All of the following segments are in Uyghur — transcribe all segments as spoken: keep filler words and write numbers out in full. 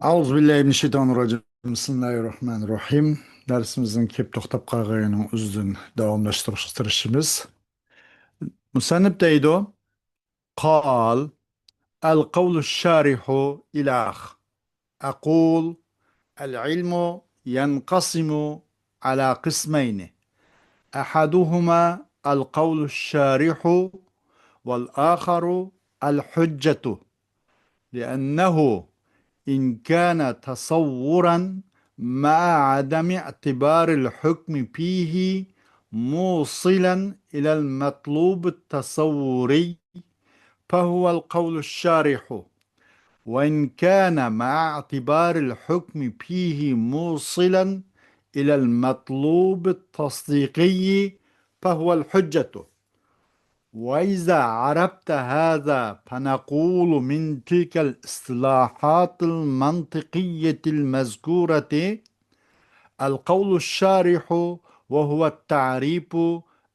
أعوذ بالله من الشيطان الرجيم. بسم الله الرحمن الرحيم. دەرسىمىزنىڭ كېلىپ توختاپ قالغان يېرىنىڭ ئۆزىدىن داۋاملاشتۇرۇشقا تىرىشىمىز. مۇسەننىپ دەيدۇ: قال القول الشارح إلى آخر. أقول: العلم ينقسم على قسمين، أحدهما القول الشارح، والآخر الحجة، لأنه إن كان تصورا مع عدم اعتبار الحكم فيه موصلا إلى المطلوب التصوري، فهو القول الشارح، وإن كان مع اعتبار الحكم فيه موصلا إلى المطلوب التصديقي، فهو الحجة. وإذا عرفت هذا، فنقول من تلك الاصطلاحات المنطقية المذكورة: القول الشارح، وهو التعريف،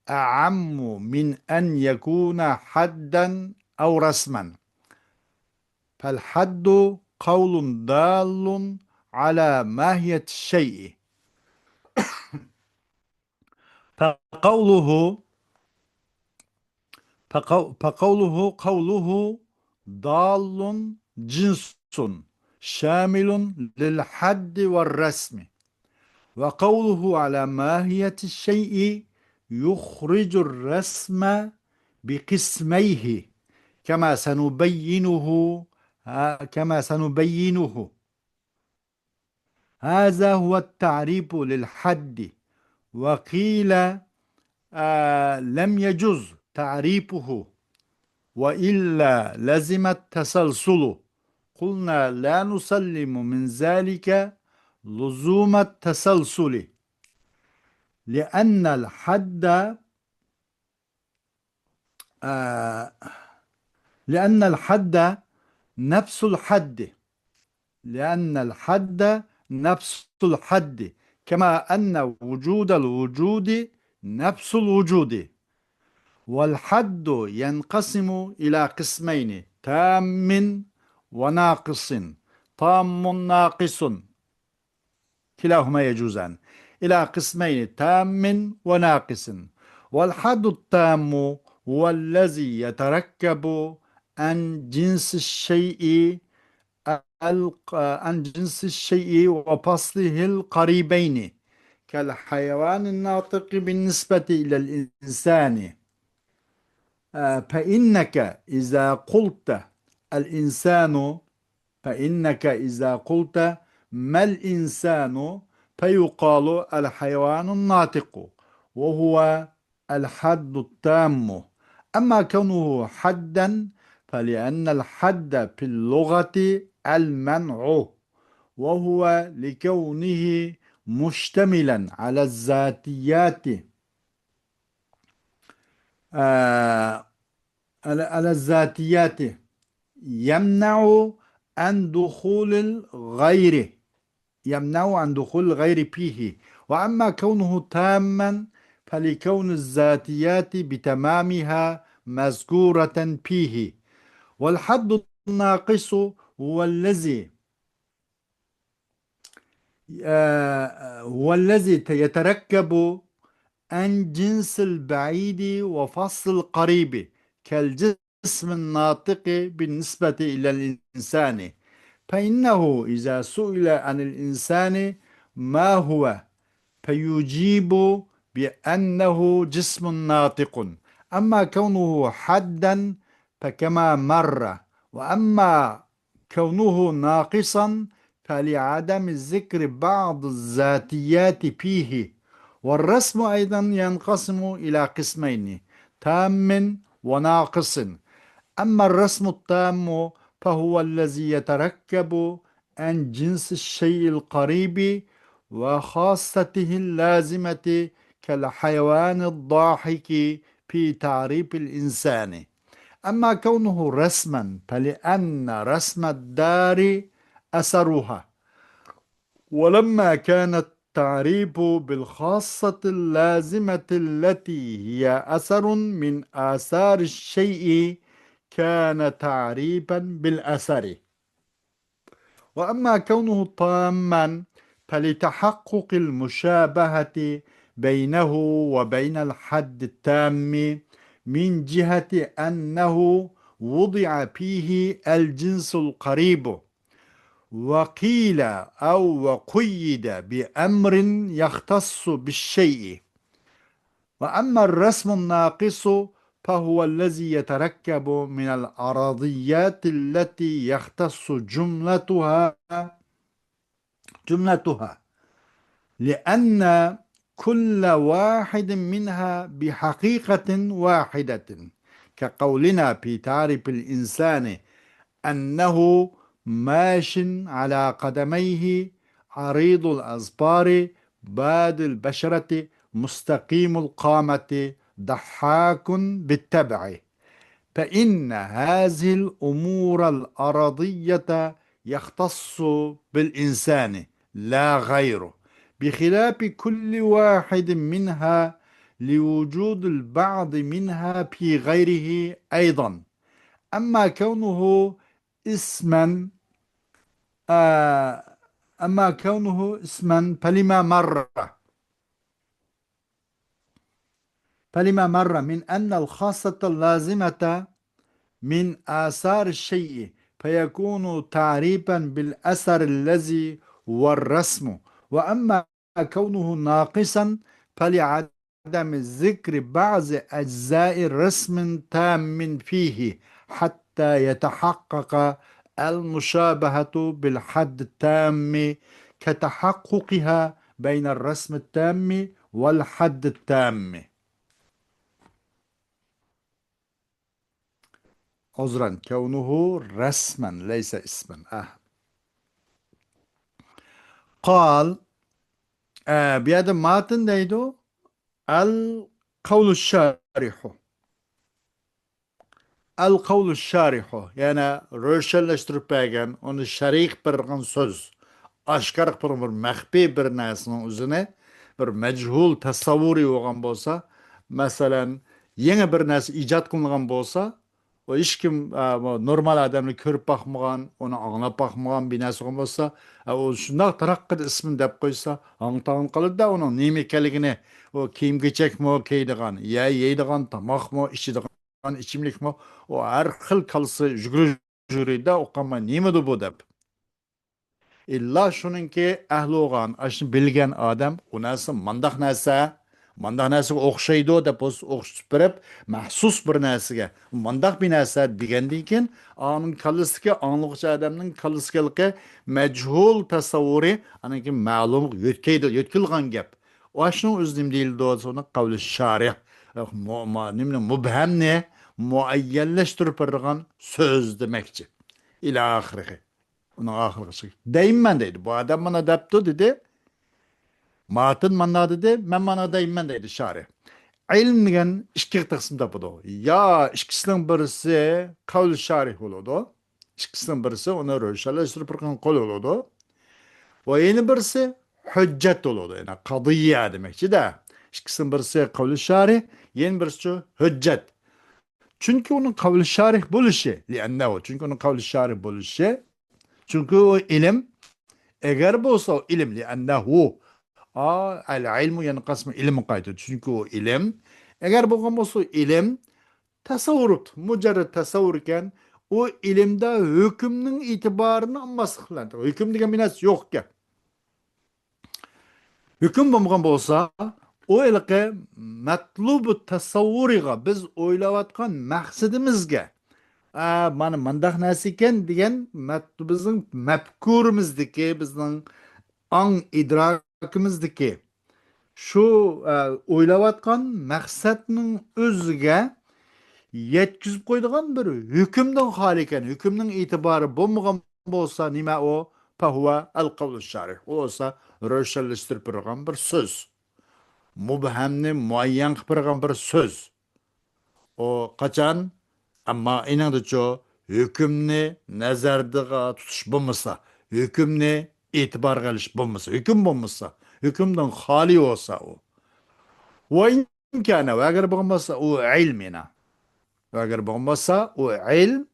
أعم من أن يكون حدا أو رسما. فالحد قول دال على ماهية الشيء. فقوله، فقو-، فقوله، قوله دال جنس شامل للحد والرسم، وقوله على ماهية الشيء يخرج الرسم بقسميه، كما سنبينه، كما سنبينه. هذا هو التعريف للحد. وقيل، آه، لم يجز تعريفه، وإلا لزم التسلسل. قلنا لا نسلم من ذلك لزوم التسلسل، لأن الحد آه، لأن الحد نفس الحد، لأن الحد نفس الحد، كما أن وجود الوجود نفس الوجود. والحد ينقسم إلى قسمين: تام وناقص. تام ناقص، كلاهما يجوزان، إلى قسمين: تام وناقص. والحد التام هو الذي يتركب عن جنس الشيء الق-، عن جنس الشيء وفصله القريبين، كالحيوان الناطق بالنسبة إلى الإنسان. آه، فإنك إذا قلت الإنسان، فإنك إذا قلت ما الإنسان، فيقال الحيوان الناطق، وهو الحد التام. أما كونه حدا، فلأن الحد في اللغة المنع، وهو لكونه مشتملا على الذاتيات، آه، على، على الذاتيات، يمنع عن دخول الغير، يمنع عن دخول الغير فيه. وأما كونه تاما، فلكون الذاتيات بتمامها مذكورة فيه. والحد الناقص هو الذي آه، هو الذي ت-، يتركب عن جنس البعيد وفصل القريب، كالجسم الناطق بالنسبة إلى الإنسان. فإنه إذا سئل عن الإنسان ما هو، فيجيب بأنه جسم ناطق. أما كونه حدا فكما مر، وأما كونه ناقصا فلعدم ذكر بعض الذاتيات فيه. والرسم أيضا ينقسم إلى قسمين: تام وناقص. أما الرسم التام فهو الذي يتركب عن جنس الشيء القريب وخاصته اللازمة كالحيوان الضاحك في تعريف الإنسان. أما كونه رسما فلأن رسم الدار أثرها، ولما كان التعريف بالخاصة اللازمة التي هي أثر من آثار الشيء كان تعريفا بالأثر. وأما كونه تاما فلتحقق المشابهة بينه وبين الحد التام، من جهة أنه وضع فيه الجنس القريب، وقيل أو وقيد بأمر يختص بالشيء. وأما الرسم الناقص فهو الذي يتركب من الأرضيات التي يختص جملتها، جملتها، لأن كل واحد منها بحقيقة واحدة، كقولنا في تعريف الإنسان أنه ماش على قدميه عريض الأظفار باد البشرة مستقيم القامة ضحاك بالطبع، فإن هذه الأمور الأرضية يختص بالإنسان لا غير، بخلاف كل واحد منها لوجود البعض منها في غيره أيضا. أما كونه اسما، آه، أما كونه اسما فلما مر، فلما مر من أن الخاصة اللازمة من آثار الشيء فيكون تعريفا بالأثر الذي هو الرسم، وأما كونه ناقصا فلعدم ذكر بعض أجزاء رسم تام فيه حتى يتحقق المشابهة بالحد التام كتحققها بين الرسم التام والحد التام. عذرا، كونه رسما ليس اسما. آه. قال، ئە، بۇ يەردە ماتىن دەيدۇ. القول الشارح. القول الشارح، يەنى روشەنلەشتۈرۈپ بەرگەن، ئۇنى شەرھ قىلىپ بەرگەن سۆز. ئاشكارا قىلىپ بەرگەن بىر مەخپىي بىر نەرسىنىڭ ئۆزىنى، بىر مەجھۇل تەسەۋۋۇرى بولغان بولسا، مەسىلەن، يېڭى بىر نەرسە ئىجاد قىلىنغان بولسا، ئۇ ھېچكىم، ئا، بۇ نورمال ئادەملەر كۆرۈپ باقمىغان، ئۇنى ئاڭلاپ باقمىغان بىر نەرسە بولغان بولسا، ئا، ئۇ شۇنداق تاراققىدە ئىسمىنى دەپ قويسا، ھاڭ-تاڭ قالىدۇ-دە، ئۇنىڭ نېمە ئىكەنلىكىنى، ئۇ كىيىم-كېچەكمۇ كىيىدىغان، يە يەيدىغان تاماقمۇ، ئىچىدىغان ئىچىملىكمۇ، ئۇ ھەر خىل كاللىسى يۈگۈرۈپ يۈرىدۇ، ئۇ قالماي نېمىدۇ بۇ دەپ. ئىللا شۇنىڭكى ئەھلى بولغان، ئاشۇنى بىلگەن ئادەم، ئۇ نەرسە مانداق نەرسە، مانداق نەرسىگە ئوخشايدۇ دەپ بولسا ئوخشىتىپ بېرىپ، مەخسۇس بىر نەرسىگە، مانداق بىر نەرسە دېگەندىن كېيىن، ئانىڭ كاللىسىدىكى، ئاڭلىغۇچى ئادەمنىڭ كاللىسىدىكى مەجھۇل تەسەۋۋۇرى ئانىڭكى مەلۇم يۆتكەيدۇ، يۆتكىلىدىغان گەپ. ئاشۇنىڭ ئۆزى نېمە دېيىلىدۇ دېسە، ئۇنى قەۋلى شارىھ، مۇ-، مۇ-، نېمىنى، مۇبھەمنى مۇئەييەنلەشتۈرۈپ بېرىدىغان سۆز دېمەكچى. ئىلى ئاخىرىغا. ئۇنىڭ ئاخىرىغىچە دەيمەن دەيدۇ. بۇ ئادەم مانا دەپتۇ دېدى. ماتىن مانا دېدى، مەن مانا دەيمەن دەيدۇ شارىھ. ئىلىم دېگەن ئىككى تەقسىم تاپىدۇ. يا ئىككىسىنىڭ بىرسى قەۋل شارىھ بولىدۇ. ئىككىسىنىڭ بىرسى ئۇنى روشەنلەشتۈرۈپ بېرىدىغان قول بولىدۇ. ۋە يەنە بىرسى ھۆججەت بولىدۇ. يەنى قەزىيە دېمەكچىدە. ئىككىسىنىڭ بىرسى قەۋل شارىھ، يەنە بىرسىچۇ ھۆججەت. چۈنكى ئۇنىڭ قەۋل شارىھ بولۇشى، لىئەننەھۇ، چۈنكى ئۇنىڭ قەۋل شارىھ بولۇشى، چۈنكى ئۇ ئىلىم، ئەگەر بولسا ئۇ ئىلىم، لىئەننەھۇ، ئا، ئەل ئىلمۇ يەنقەسمۇ ئىلىمغا قايتىدۇ. چۈنكى ئۇ ئىلىم، ئەگەر بولغان بولسا ئۇ ئىلىم، تەسەۋۋۇر، مۇجەررەد تەسەۋۋۇركەن، ئۇ ئىلىمدە ھۆكۈمنىڭ ئېتىبارىنى ئالماسلىق بىلەن، ھۆكۈم دېگەن بىر نەرسە يوق ئىكەن. ھۆكۈم بولمىغان بولسا، ئۇ ھېلىقى مەتلۇبۇ تەسەۋۋۇرىغا، بىز ئويلاۋاتقان مەقسىتىمىزگە، ئا، مانا مانداق نەرسە ئىكەن دېگەن مەت-، بىزنىڭ مەپكۇرىمىزدىكى، بىزنىڭ ئاڭ ئىدراكىمىزدىكى شۇ، ئا، ئويلاۋاتقان مەقسەتنىڭ ئۆزىگە يەتكۈزۈپ قويىدىغان بىر ھۆكۈمدىن خالىي ئىكەن، ھۆكۈمنىڭ ئېتىبارى بولمىغان بولسا نېمە ئۇ؟ فەھۇۋە ئەل قەۋلۇ شارىھ. ئۇ بولسا روشەنلەشتۈرۈپ بېرىدىغان بىر سۆز. مۇبھەمنى مۇئەييەن قىلىپ بېرىدىغان بىر سۆز. ئۇ قاچان؟ ئەمما ئېنىڭدىچۇ ھۆكۈمنى نەزەردىغا تۇتۇش بولمىسا، ھۆكۈمنى ئېتىبارغا ئېلىش بولمىسا، ھۆكۈم بولمىسا، ھۆكۈمدىن خالىي بولسا ئۇ. ۋە ئىن كان، ۋە ئەگەر بولمىسا ئۇ ئىلم يەنە. ۋە ئەگەر بولمىسا ئۇ ئىلم،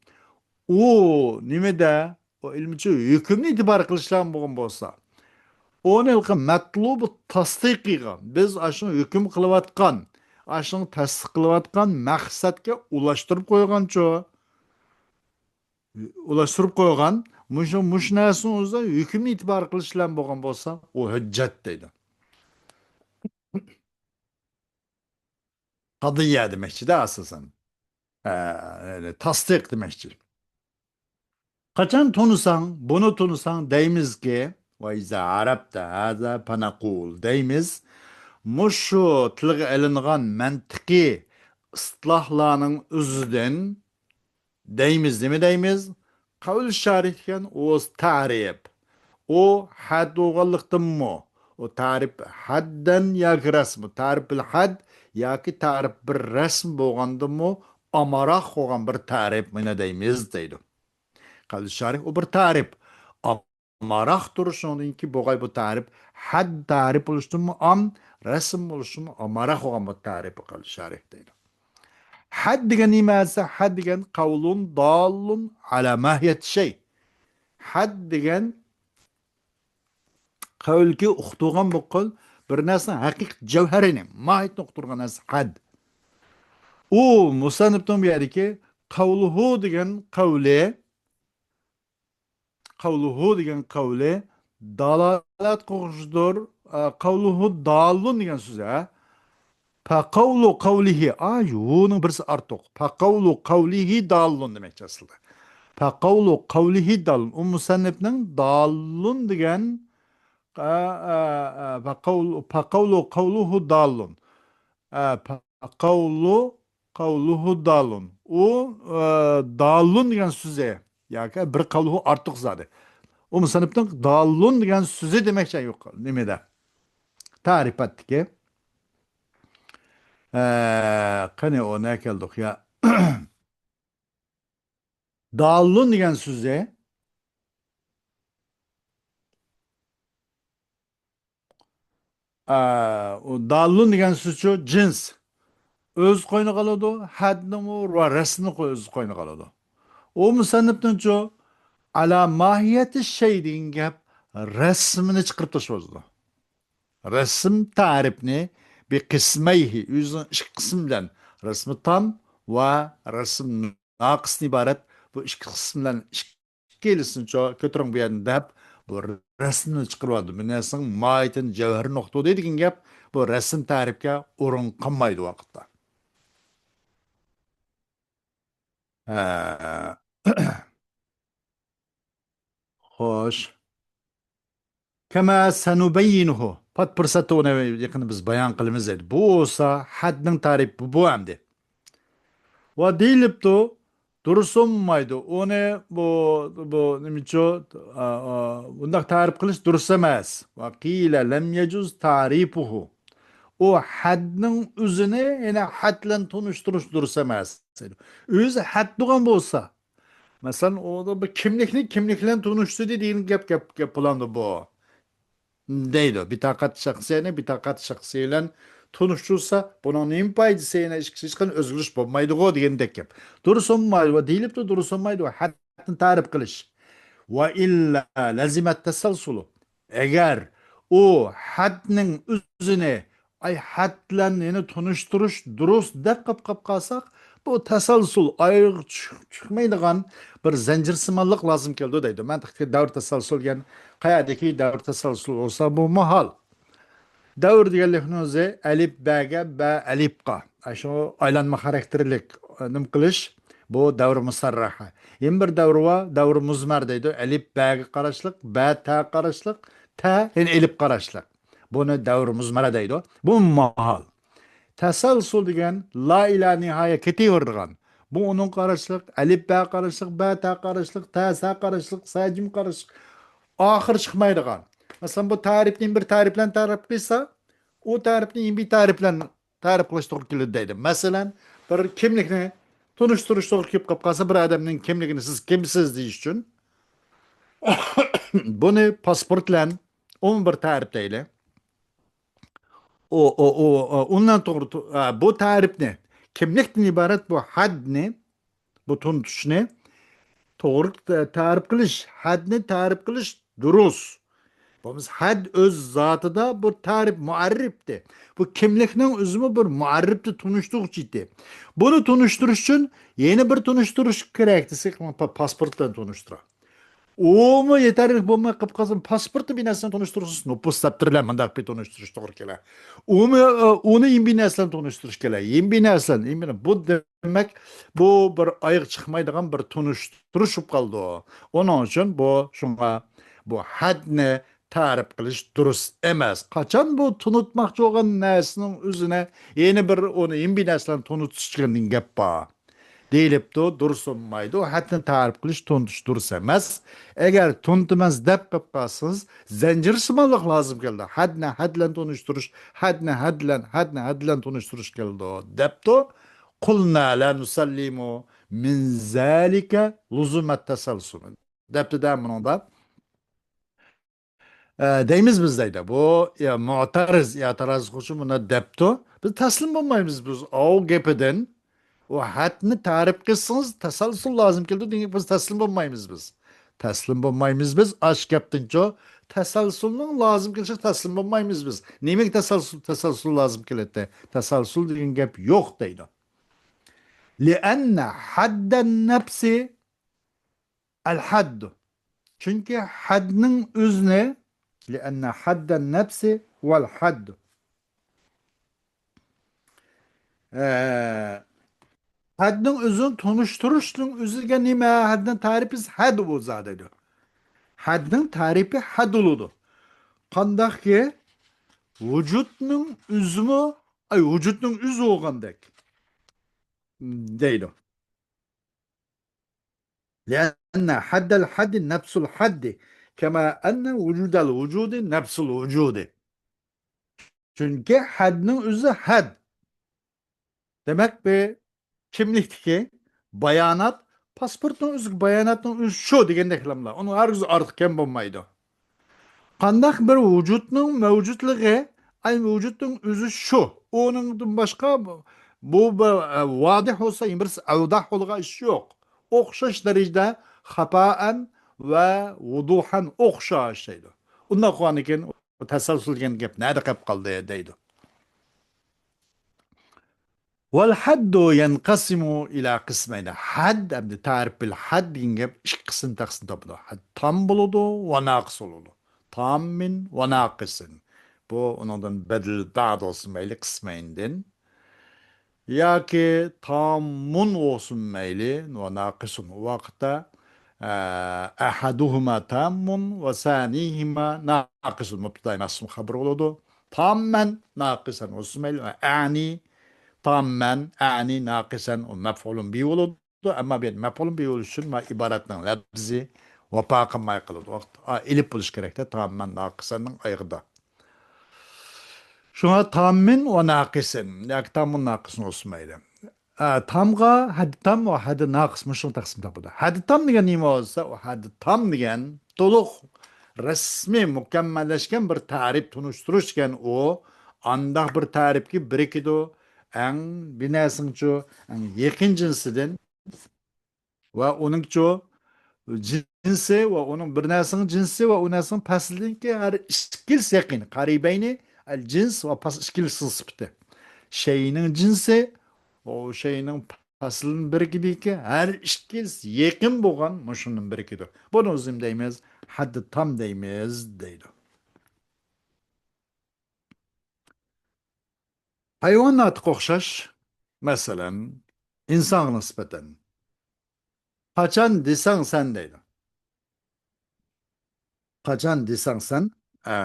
ئۇ نېمىدە؟ ئۇ ئىلمىي ھۆكۈمنى ئېتىبار قىلىشلار بولغان بولسا، ئۇنى ھېلىقى مەتلۇبۇ تەستىقىغا، بىز ئاشۇ ھۆكۈم قىلىۋاتقان، ئاشۇ تەستىق قىلىۋاتقان مەقسەتكە ئۇلاشتۇرۇپ قويغانچۇ، ئۇلاشتۇرۇپ قويغان مۇشۇ، مۇشۇ نەرسىنىڭ ئۆزىدە ھۆكۈمنى ئېتىبار قىلىشلار بولغان بولسا، ئۇ ھۆججەت دەيدۇ. قەزىيە دېمەكچىدە ئاساسەن. ئە، تەستىق دېمەكچى. قاچان تونۇساڭ، بۇنى تونۇساڭ دەيمىزكى، ۋە ئىزا ئەرەپتە ھازا فەنەقۇل دەيمىز. مۇشۇ تىلغا ئېلىنغان مەنتىقىي ئىستىلاھلارنىڭ ئۆزىدىن دەيمىز، نېمە دەيمىز؟ قەۋل شارىھ دېگەن ئۇ تەرىپ. ئۇ ھەد بولغانلىقتىنمۇ، ئۇ تەرىپ ھەددەن ياكى رەسم، تەرىپ بىل ھەد ياكى تەرىپ بىر رەسم بولغاندىمۇ ئامراق بولغان بىر تەرىپ، مانا دەيمىز دەيدۇ. قەۋل شارىھ ئۇ بىر تەرىپ. ئامراق تۇرۇشۇڭدىن كېيىن بولغاي بۇ تەرىپ، ھەد تەرىپ بولۇشتىنمۇ ئام، رەسم بولۇشتىنمۇ ئامراق بولغان بۇ تەرىپ قەۋل شارىھ دەيدۇ. ھەد دېگەن نېمە دېسە، ھەد دېگەن قەۋلۇن داللۇن ئەلا ماھىيەت شەي. ھەد دېگەن قەۋلكى ئۇقتۇرغان بۇ قول بىر نەرسىنىڭ ھەقىقىي جەۋھىرىنى، ماھىيىتىنى ئۇقتۇرغان نەرسە ھەد. ئۇ مۇسەننىپنىڭ بۇ يەردىكى قەۋلۇھۇ دېگەن قەۋلى، قەۋلۇھۇ دېگەن قەۋلى دالالەت قىلغۇچىدۇر. ئە، قەۋلۇھۇ داللۇن دېگەن سۆز، ھە؟ پەقەۋلۇ قەۋلىھى، ئا، ھۇنىڭ بىرسى ئارتۇق. پەقەۋلۇ قەۋلىھى داللۇن دېمەكچى ئەسلىدە. پەقەۋلۇ قەۋلىھى داللۇن. ئۇ مۇسەننىپنىڭ داللۇن دېگەن، ئە، ئە، ئە، پەقەۋلۇ، پەقەۋلۇ قەۋلۇھۇ داللۇن. ئە، پەقەۋلۇ قەۋلۇھۇ داللۇن. ئۇ، ئە، داللۇن دېگەن سۆزى ياكى بىر قەۋلۇھۇ ئارتۇق زادى. ئۇ مۇسەننىپنىڭ داللۇن دېگەن سۆزى دېمەكچى يوق نېمىدە؟ تەرىپاتتىكى. ئە، قېنى ئۇ نە كەلدۇق يا؟ داللۇن دېگەن سۆزى، ئە، ئۇ داللۇن دېگەن سۆزچۇ جىنس. ئۆز قوينىغا ئالىدۇ، ھەدنىمۇ ۋە رەسمنى قوي-، ئۆز قوينىغا ئالىدۇ. ئۇ مۇسەننىپنىڭچۇ ئەلا ماھىيەتى شەي دېگەن گەپ رەسمىنى چىقىرىپ تاشلاۋاتىدۇ. رەسىم تەرىپنى بى قىسمەيھى، ئۆزىنىڭ ئىككى قىسمى بىلەن، رەسمى تام ۋە رەسىم ناقىستىن ئىبارەت بۇ ئىككى قىسىم بىلەن ئىككىلىسىنى چو-، كۆتۈرۈڭ بۇ يەردىن دەپ، بۇ رەسىمنى چىقىرىۋاتىدۇ. بۇ نەرسىنىڭ ماھىيىتىنى جەۋھىرىنى ئۇقتۇردى دېگەن گەپ، بۇ رەسىم تەرىپكە ئورۇن قالمايدۇ ۋاقىتتا. ھە. خوش. كما سنبينه. پات پۇرسەتتە ئۇنى يېقىندا بىز بايان قىلىمىز دېدى. بۇ بولسا ھەدنىڭ تەرىپى بۇ ئەمدى. ۋە دېيىلىپتۇ، دۇرۇس بولمايدۇ. ئۇنى بۇ، بۇ نېمىچۇ، ئا، ئا، بۇنداق تەرىپ قىلىش دۇرۇس ئەمەس. ۋە قىلە لەم يەجۇز تەرىپۇھۇ. ئۇ ھەدنىڭ ئۆزىنى يەنە ھەد بىلەن تونۇشتۇرۇش دۇرۇس ئەمەس. ئۆزى ھەد بولغان بولسا، مەسىلەن، ئۇدا بىر كىملىكنى كىملىك بىلەن تونۇشتۇردى دېگەن گەپ، گەپ، گەپ بولامدۇ بۇ؟ دەيدۇ. بىتاقەت شەخسىيەنى بىتاقەت شەخسىيە بىلەن تونۇشتۇرسا، بۇنىڭ نېمە پايدىسى؟ يەنە ھېچ، ھېچقانداق ئۆزگىرىش بولمايدىغۇ دېگەندەك گەپ. دۇرۇس بولمايدۇ، دېيىلىپتۇ، دۇرۇس بولمايدۇ. ھەدنى تەرىپ قىلىش. ۋە ئىللا لەزىمەت تەسەلسۇلۇ. ئەگەر ئۇ ھەدنىڭ ئۆزىنى، ئاي، ھەد بىلەن يەنە تونۇشتۇرۇش دۇرۇس دەپ قاپ، قاپ قالساق، بۇ تەسەلسۇل، ئايىغى چۈش-، چۈشمەيدىغان بىر زەنجىرسىمانلىق لازىم كېلىدۇ دەيدۇ. مەنتىقتىكى دەۋر تەسەلسۇل دېگەن قەيەردىكى دەۋر تەسەلسۇل بولسا، بۇ ماھال. دەۋر دېگەنلىكنىڭ ئۆزى ئەلىپ بەگە، بە ئەلىپقا. ئاشۇ ئايلانما خاراكتېرلىك، ئە، نېمە قىلىش، بۇ دەۋر مۇسەررەھە. يەنە بىر دەۋر بار، دەۋر مۇزمەر دەيدۇ. ئەلىپ بەگە قاراشلىق، بە تە قاراشلىق، تە يەنە ئەلىپ قاراشلىق. بۇنى دەۋر مۇزمەرە دەيدۇ. بۇ ماھال. تەسەلسۇل دېگەن لا ئىلا نىھايە كېتىۋېرىدىغان. بۇ ئۇنىڭ قاراشلىق، ئەلىپ بە قاراشلىق، بە تە قاراشلىق، تە سە قاراشلىق، سە جىم قاراشلىق. ئاخىرى چىقمايدىغان. مەسىلەن، بۇ تەرىپنى بىر تەرىپ بىلەن تەرىپ قىلسا، ئۇ تەرىپنى بىر تەرىپ بىلەن تەرىپ قىلىش توغرا كېلىدۇ دەيدۇ. مەسىلەن، بىر كىملىكنى تونۇشتۇرۇش توغرا كېلىپ قالىپ قالسا، بىر ئادەمنىڭ كىملىكىنى سىز كىمسىز دېيىش ئۈچۈن بۇنى پاسپورت بىلەن ئومۇمىي بىر تەرىپ دەيلى. ئۇ، ئۇ، ئۇ، ئۇ، ئۇندىن توغرا تو-، ئا، بۇ تەرىپنى، كىملىكتىن ئىبارەت بۇ ھەدنى، بۇ تونۇتۇشنى توغرا تە-، تەرىپ قىلىش، ھەدنى تەرىپ قىلىش دۇرۇس. بولمىسا ھەد ئۆز زاتىدا بۇ تەرىپ مۇئەررىپتى. بۇ كىملىكنىڭ ئۆزىمۇ بىر مۇئەررىپتى، تونۇشتۇرغۇچىتى. بۇنى تونۇشتۇرۇش ئۈچۈن يەنە بىر تونۇشتۇرۇش كېرەك دېسەك، ما-، پا-، پاسپورت بىلەن تونۇشتۇرا. ئۇمۇ يېتەرلىك بولماي قېلىپ قالسا، پاسپورتتا بىر نەرسىنى تونۇشتۇرسىز، نوپۇس دەپتىرى بىلەن مۇنداق بىر تونۇشتۇرۇش توغرا كېلە. ئۇمۇ، ئۇنى يەنە بىر نەرسىنى تونۇشتۇرۇش كېلە. يەنە بىر نەرسىنى، يەنە بىر نە-، بۇ دېمەك، بۇ بىر ئايىغى چىقمايدىغان بىر تونۇشتۇرۇش بولۇپ قالىدۇ. ئۇنىڭ ئۈچۈن بۇ، شۇڭا بۇ ھەدنى تەرىپ قىلىش دۇرۇس ئەمەس. قاچان بۇ تونۇتماقچى بولغان نەرسىنىڭ ئۆزىنى يەنە بىر، ئۇنى يەنە بىر نەرسىلەرنى تونۇتۇش دېگەن گەپ بار. دېيىلىپتۇ، دۇرۇس بولمايدۇ. ھەدنى تەرىپ قىلىش، تونۇتۇش دۇرۇس ئەمەس. ئەگەر تونۇتىمەن دەپ قېلىپ قالسىڭىز، زەنجىرسىمانلىق لازىم كېلىدۇ. ھەدنى ھەد بىلەن تونۇشتۇرۇش، ھەدنى ھەد بىلەن، ھەدنى ھەد بىلەن تونۇشتۇرۇش كېلىدۇ، دەپتۇ. قۇلنا لا نۇسەللىمۇ مىن زالىكە لۇزۇمەت تەسەلسۇل. دەپتۇ-دە مۇنىڭدا. ئە، دەيمىز بىز دەيدۇ. بۇ، يا، مۇئتەرىز، ئېتىراز قىلغۇچى مۇنى دەپتۇ. بىز تەسلىم بولمايمىز بىز ئاۋۇ گېپىدىن. ئۇ ھەدنى تەرىپ قىلسىڭىز، تەسەلسۇل لازىم كېلىدۇ دېگەن گەپ، بىز تەسلىم بولمايمىز بىز. تەسلىم بولمايمىز بىز ئاش گەپتىنچۇ. تەسەلسۇلنىڭ لازىم كېلىشىگە تەسلىم بولمايمىز بىز. نېمىگە تەسەلسۇل، تەسەلسۇل لازىم كېلەتتى؟ تەسەلسۇل دېگەن گەپ يوق دەيدۇ. لىئەننە ھەددەن نەپسى ئەل ھەددۇ. چۈنكى ھەدنىڭ ئۆزىنى، لىئەننە ھەددەن نەپسى ۋەل ھەددۇ. ئە، ھەدنىڭ ئۆزىنى تونۇشتۇرۇشنىڭ ئۆزىگە نېمە؟ ھەدنىڭ تەرىپى ھەد بولسا دەيدۇ. ھەدنىڭ تەرىپى ھەد بولىدۇ. قانداقكى ۋۇجۇدنىڭ ئۆزىمۇ، ئاي، ۋۇجۇدنىڭ ئۆزى بولغاندەك دەيدۇ. لأن حد الحد نفس الحد، كما أن وجود الوجود نفس الوجود. چۈنكى ھەدنىڭ ئۆزى ھەد. دېمەك، بۇ كىملىكتىكى بايانات، پاسپورتنىڭ ئۆزى، باياناتنىڭ ئۆزى شۇ دېگەندەكلەملا. ئۇنىڭ ھەرگىز ئارتۇق كەم بولمايدۇ. قانداق بىر ۋۇجۇدنىڭ مەۋجۇتلۇقى، ئەي، ۋۇجۇدنىڭ ئۆزى شۇ. ئۇنىڭدىن باشقا بۇ، بۇ بىر، ئە، ۋادىھ بولسا، يەنە بىرسى ئەۋداھ بولىدىغان ئىش يوق. ئوخشاش دەرىجىدە خاپائەن ۋە ۋۇدۇھەن ئوخشاش دەيدۇ. ئۇنداق بولغاندىكىن، بۇ تەسەلسۇل دېگەن گەپ نەدە قېلىپ قالدى دەيدۇ. والحد ينقسم إلى قسمين. ھەد ھەمدە تەرىپ بىل ھەد دېگەن گەپ ئىككى قىسىم تەقسىم تاپىدۇ. ھەد تام بولىدۇ ۋە ناقىس بولىدۇ. تاممىن ۋە ناقىسىن. بۇ ئۇنىڭدىن بەدىل بەد بولسۇن مەيلى، قىسمەيندىن. ياكى تاممۇن بولسۇن مەيلى، ۋە ناقىسۇن. ئۇ ۋاقىتتا، ئە، ئەھەدۇھۇما تاممۇن ۋە سانىھىما ناقىسۇن. مۇبتەدا مەھزۇم خەۋەر بولىدۇ. تاممەن ناقىسەن بولسۇن مەيلى. ئەنى تاممەن، ئەنى ناقىسەن، ئۇ مەپئۇلۇن بى بولىدۇ. ئەمما بۇ يەردە مەپئۇلۇن بى بولۇش ئۈچۈن ما ئىبارەتنىڭ لەپزى ۋاپا قىلماي قالىدۇ. ۋاقىت، ئا، ئېلىپ بولۇش كېرەكتە، تاممەن ناقىسەننىڭ ئايىغىدا. شۇڭا تاممىن ۋە ناقىسىن ياكى تاممۇن ناقىسىن بولسۇن مەيلى. ئە، تامغا ھەددى تام ۋە ھەددى ناقىس مۇشۇ تەقسىم تاپىدۇ. ھەددى تام دېگەن نېمە بولسا، ئۇ ھەددى تام دېگەن تولۇق، رەسمىي، مۇكەممەللەشكەن بىر تەرىپ تونۇشتۇرۇش دېگەن ئۇ. ئانداق بىر تەرىپكى بىرىكىدۇ ئەڭ بىر نەرسىنىڭچۇ، ئەڭ يېقىن جىنسىدىن ۋە ئۇنىڭچۇ جىنسى ۋە ئۇنىڭ بىر نەرسىنىڭ جىنسى ۋە ئۇ نەرسىنىڭ پەسلىدىكى ھەر ئىككىلىسى يېقىن. قەرىبەينى ئەل جىنس ۋە پەس ئىككىلىسىنىڭ سۈپىتى. شەيئىنىڭ جىنسى ۋە ئۇ شەيئىنىڭ پەسلىدىن بىرىكىدىكى ھەر ئىككىلىسى يېقىن بولغان مۇشۇنىڭ بىرىكىدۇ. بۇنى ئۆزىم دەيمىز، ھەددى تام دەيمىز، دەيدۇ. ھايۋان ناتىققا ئوخشاش، مەسىلەن، ئىنسانغا نىسبەتەن. قاچان دېسەڭ سەن دەيدۇ. قاچان دېسەڭ سەن، ئە،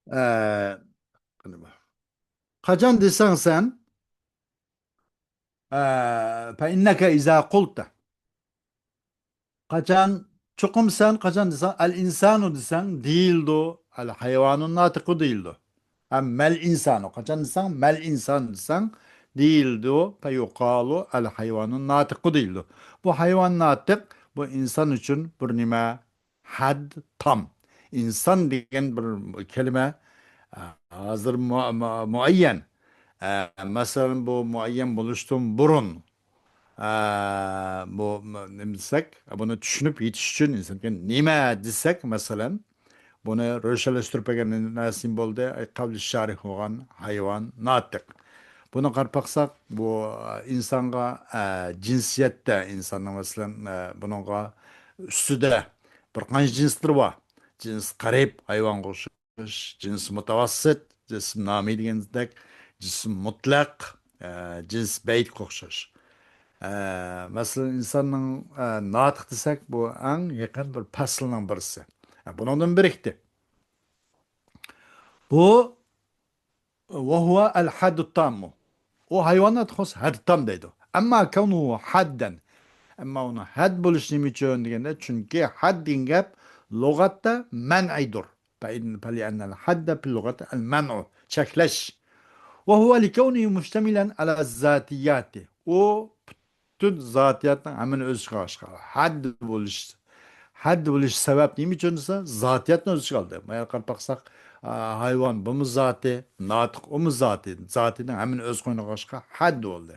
ئە، قاچان دېسەڭ سەن، ئە، فإنك إذا قلت. قاچان، چوقۇم سەن قاچان دېسەڭ، ئەل ئىنسانۇ دېسەڭ دېيىلىدۇ، ئەل ھايۋانۇن ناتىقۇ دېيىلىدۇ. ھەم مەل ئىنسانۇ، قاچان دېسەڭ، مەل ئىنسان دېسەڭ دېيىلىدۇ، فيقال الحيوان الناطق دېيىلىدۇ. بۇ ھايۋان ناتىق، بۇ ئىنسان ئۈچۈن بىر نېمە، ھەد تام. ئىنسان دېگەن بىر كەلىمە، ئە، ھازىر مۇ-، مۇ-، مۇئەييەن. ئە، مەسىلەن، بۇ مۇئەييەن بولۇشتىن بۇرۇن، ئە، بۇ م-، نېمە دېسەك، بۇنى چۈشىنىپ يېتىش ئۈچۈن ئىنسان نېمە دېسەك، مەسىلەن، بۇنى روشەنلەشتۈرۈپ بەرگەن نەرسە بولدى، ئەي قەۋلى شارىھ بولغان ھايۋان ناتىق. بۇنى قاراپ باقساق، بۇ ئىنسانغا، ئە، جىنسىيەتتە ئىنساننىڭ، مەسىلەن، ئە، بۇنىڭغا ئۈستىدە بىر قانچە جىنسلىرى بار. جىنس قەرىب، ھايۋانغا ئوخشاش، جىنس مۇتەۋەسسىت، جىسم نامى دېگەندەك، جىسم مۇتلەق، ئە، جىنس بەيتكە ئوخشاش. ئە، مەسىلەن، ئىنساننىڭ، ئە، ناتىق دېسەك، بۇ ئەڭ يېقىن بىر پەسىلنىڭ بىرسى. ئە، بۇنىڭدىن بىرىكتى. بۇ، ۋەھۇۋە ئەل ھەددۇ تاممۇ. ئۇ ھايۋانات خۇس ھەددى تام دەيدۇ. ئەمما كەۋنۇ ھەددەن. ئەمما ئۇنىڭ ھەد بولۇشى نېمە ئۈچۈن دېگەندە، چۈنكى ھەد دېگەن گەپ لۇغەتتە مەنئىدۇر. فەئىن-، فەلىئەننەل ھەددە فىل لۇغەتى ئەل مەنئۇ، چەكلەش. ۋەھۇۋە لىكەۋنىھى مۇشتەمىلەن ئەلە زاتىياتى. ئۇ پۈتۈن زاتىيەتنىڭ ھەممىنى ئۆز ئىچىگە ئالغاچقا، ھەد بولۇش، ھەد بولۇش سەۋەب نېمە ئۈچۈن دېسە، زاتىيەتنى ئۆز ئىچىگە ئالدى. مانا قاراپ باقساق، ئا، ھايۋان بۇمۇ زاتى، ناتىق ئۇمۇ زاتى. زاتىنىڭ ھەممىنى ئۆز قوينىغا ئالغاچقا ھەد بولدى.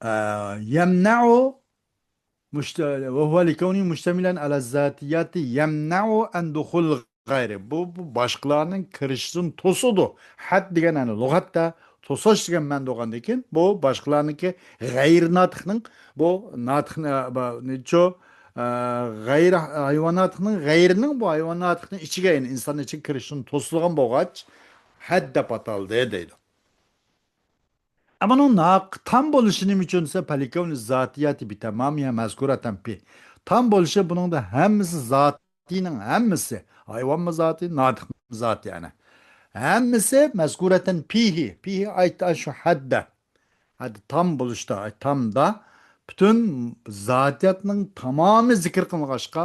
ئا، يەمنەئۇ مۇشت-، ۋەھۇۋە لىكەۋنى مۇشتەمىلەن ئەلە زاتىياتى يەمنەئۇ ئەن دۇخۇل غەيرى. بۇ، بۇ باشقىلارنىڭ كىرىشىدىن توسىدۇ. ھەد دېگەن، يەنى لۇغەتتە توساش دېگەن مەنىدە بولغاندىن كېيىن، بۇ باشقىلارنىڭكى غەيرى ناتىقنىڭ، بۇ ناتىق، ئە، بۇ نېچۇ، ئە، غەيرى ھايۋان ناتىقنىڭ غەيرىنىڭ بۇ ھايۋان ناتىقنىڭ ئىچىگە، يەنى ئىنسان ئىچىگە كىرىشىدىن توسىدىغان بولغاچ، ھەد دەپ ئاتالدى دەيدۇ. ئەمما ئۇنىڭ ناق-، تام بولۇشى نېمە ئۈچۈن دېسە، فەلىكەۋنى زاتىياتى بىتامامىھا مەزكۇرەتەن پى. تام بولۇشى بۇنىڭدا ھەممىسى زاتىنىڭ ھەممىسى. ھايۋانمۇ زاتى، ناتىقمۇ زاتى يەنى. ھەممىسى مەزكۇرەتەن پىھى. پىھى ئايت ئاشۇ ھەددە. ھەددە تام بولۇشتا، ئاي تامدا پۈتۈن زاتىياتنىڭ تامامى زىكىر قىلىنغاچقا،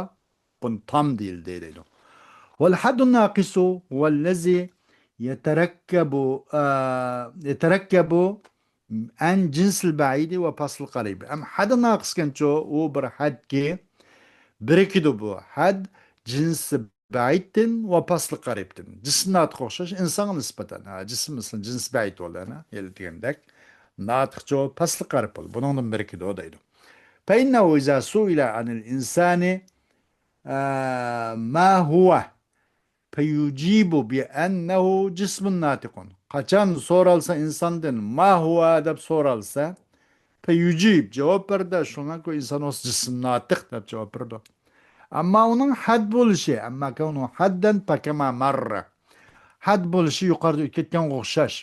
بۇنى تام دېيىلدى دەيدۇ. ۋەل ھەددۇن ناقىسۇ ۋەللەزى يەتەرەككەبۇ، ئە، يەتەرەككەبۇ ئەن جىنسىل بەئىدى ۋە پاسلىل قەرىبى. ئەم ھەددى ناقىسكەنچۇ، ئۇ بىر ھەدكى بىرىكىدۇ بۇ. ھەد جىنسى بەئىدتىن ۋە پاسلى قەرىبتىن. جىسىم ناتىققا ئوخشاش ئىنسانغا نىسبەتەن. ھە، جىسىم مىسال جىنسى بەئىد بولدى، ئەنە، ھېلى دېگەندەك. ناتىقچۇ پاسلى قەرىب بولدى. بۇنىڭدىن بىرىكىدۇ دەيدۇ. فەئىننەھۇ ئىزا سۇئىلە ئەنىل ئىنسانى، ئە، ما ھۇۋە فەيۇجىبۇ بىئەننەھۇ جىسمۇن ناتىقۇن. قاچان سورالسا ئىنساندىن، ما ھۇۋە دەپ سورالسا، فەيۇجىب جاۋاب بەردى، شۇڭاكۇ ئىنسان ئولسا جىسم ناتىق دەپ جاۋاب بەردى. ئەمما ئۇنىڭ ھەد بولۇشى، ئەمما كەۋنۇ ھەددەن پەكەما مەررە. ھەد بولۇشى يۇقىرىدا ئۆتۈپ كەتكەنگە ئوخشاش.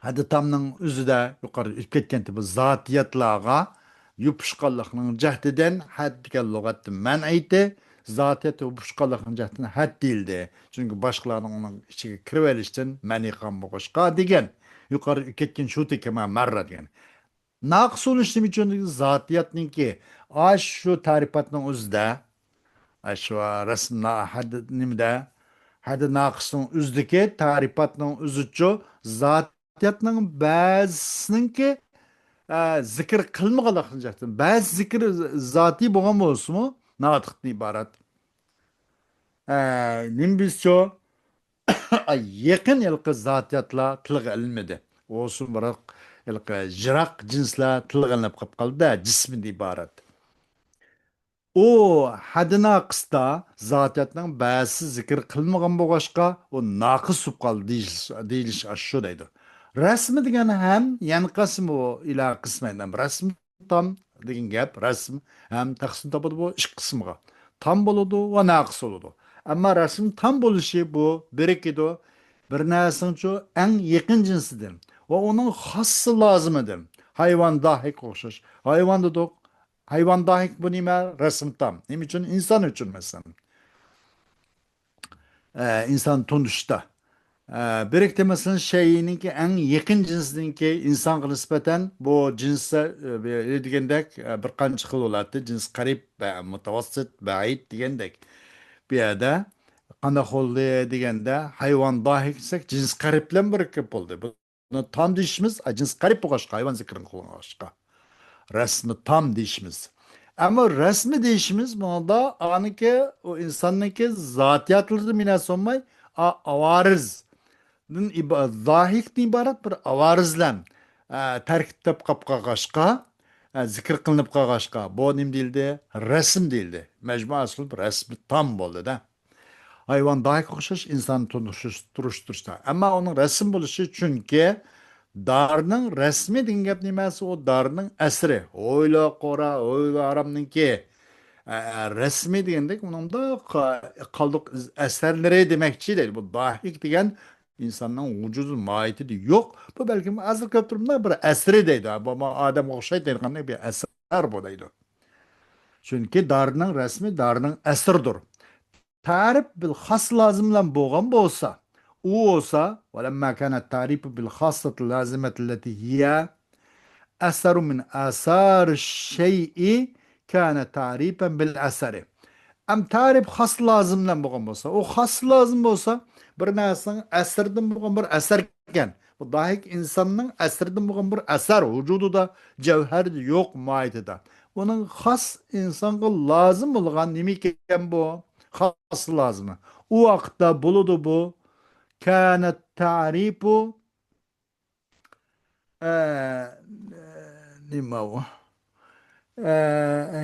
ھەددى تامنىڭ ئۆزىدە يۇقىرىدا ئۆتۈپ كەتكەنتى بۇ زاتىيەتلەرگە يوپۇشقانلىقنىڭ جەھىتىدىن ھەد دېگەن لۇغەتتىن مەنئىتى، زاتىيەت يوپۇشقانلىقنىڭ جەھىتىدىن ھەد دېيىلدى. چۈنكى باشقىلارنىڭ ئۇنىڭ ئىچىگە كىرىۋېلىشتىن مەنئى قىلغان بولغاچقا دېگەن. يۇقىرىدا ئۆتۈپ كەتكەن شۇتى كەما مەررە دېگەن. ناقىس بولۇش نېمە ئۈچۈن؟ زاتىيەتنىڭكى ئاشۇ تەرىپاتنىڭ ئۆزىدە، ئاشۇ رەسىم نا-، ھەددى نېمىدە، ھەددى ناقىسنىڭ ئۆزىدىكى تەرىپاتنىڭ ئۆزىچۇ زاتىيەتنىڭ بەزىسىنىڭكى، ئە، زىكىر قىلمىغانلىقىنىڭ جەھىتىدىن، بەزى زىكىر زاتىي بولغان بولسىمۇ، ناتىقتىن ئىبارەت. ئە، نېمە بىزچۇ؟ يېقىن ھېلىقى زاتىياتلار تىلغا ئېلىنمىدى. بولسۇن، بىراق ھېلىقى يىراق جىنسلار تىلغا ئېلىنىپ قېلىپ قالدى، جىسمىدىن ئىبارەت. ئۇ ھەددى ناقىستا زاتىياتنىڭ بەزىسى زىكىر قىلمىغان بولغاچقا، ئۇ ناقىس بولۇپ قالدى دېيىلىش، دېيىلىش ئاشۇ دەيدۇ. رەسمى دېگەن ھەم يەنقەسىمۇ ئىلا قىسمەن، رەسمى تام دېگەن گەپ، رەسىم ھەم تەقسىم تاپىدۇ بۇ ئىككى قىسىمغا. تام بولىدۇ ۋە ناقىس بولىدۇ. ئەمما رەسىم تام بولۇشى بۇ بىرىكىدۇ، بىر نەرسىنىڭچۇ ئەڭ يېقىن جىنسىدىن ۋە ئۇنىڭ خاسسى لازىمىدىن. ھايۋان داھىكقا ئوخشاش. ھايۋان دېدۇق. ھايۋان داھىك بۇ نېمە؟ رەسىم تام. نېمە ئۈچۈن؟ ئىنسان ئۈچۈن، مەسىلەن. ئە، ئىنسان تونۇشتا. ئە، بىرىكتە، مەسىلەن، شەيئىنىڭكى ئەڭ يېقىن جىنسىنىڭكى ئىنسانغا نىسبەتەن بۇ جىنسى، ئە، بى-، دېگەندەك، ئە، بىر قانچە خىل بولاتتى. جىنس قەرىب، بە-، مۇتەۋەسسىت، بەئىد دېگەندەك. بۇ يەردە قانداق بولدى دېگەندە، ھايۋان داھىك دېسەك، جىنس قەرىب بىلەن بىرىكىپ بولدى. بۇ تام دېيىشىمىز، ئە، جىنس قەرىب بولغاچقا، ھايۋان زىكرىنى قىلغاچقا. رەسمى تام دېيىشىمىز. ئەمما رەسمى دېيىشىمىز بۇنىڭدا ئانىڭكى، ئۇ ئىنساننىڭكى زاتىياتلىرىدا مىنەس بولماي، ئا-، ئاۋارىز. دىن ئىبا-، زاھىكتىن ئىبارەت بىر ئاۋارىزلەم، ئە، تەركىب تاپقاپ قالغاچقا، ئە، زىكىر قىلىنىپ قالغاچقا، بۇ نېمە دېيىلدى؟ رەسىم دېيىلدى. مەجمۇئە ئەسلى رەسمى تام بولدى-دە. ھايۋان داھىكقا ئوخشاش ئىنسان تونۇشتۇرۇشتا. ئەمما ئۇنىڭ رەسىم بولۇشى، چۈنكى دارنىڭ رەسمى دېگەن گەپ نېمە دېسە، ئۇ دارنىڭ ئەسىرى. ھويلا قورا، ھويلا ھارامنىڭكى، ئە، رەسمى دېگەندەك، ئۇنىڭ مۇنداق، ئە، قالدۇق ئىز-، ئەسەرلىرى دېمەكچى دەيدۇ. بۇ داھىك دېگەن ئىنساننىڭ ۋۇجۇدى ماھىيىتىدە يوق. بۇ بەلكىم ھازىر كۆرۈپ تۇرۇپلا بىر ئەسىرى دەيدۇ. بۇ، بۇ ئادەمگە ئوخشايدۇ دەيدىغاندەك بىر ئەسەر بۇ دەيدۇ. چۈنكى دارنىڭ رەسمى دارنىڭ ئەسىرىدۇر. تەرىپ بىل خاس لازىم بىلەن بولغان بولسا، ئۇ بولسا، ولما كان التعريف بالخاصة اللازمة التي هي أثر من آثار الشيء كان تعريفا بالأثر. ئەم تەرىپ خاس لازىم بىلەن بولغان بولسا، ئۇ خاس لازىم بولسا، بىر نەرسىنىڭ ئەسىرىدىن بولغان بىر ئەسەر ئىكەن. بۇ داھىك ئىنساننىڭ ئەسىرىدىن بولغان بىر ئەسەر، ۋۇجۇدىدا، جەۋھەرىدە يوق ماھىيىتىدە. ئۇنىڭ خاس ئىنسانغا لازىم بولغان نېمە ئىكەن بۇ؟ خاس لازىمى. ئۇ ۋاقىتتا بولىدۇ بۇ. كانەت تەرىپۇ، ئە، نېمە ئۇ؟ ئە،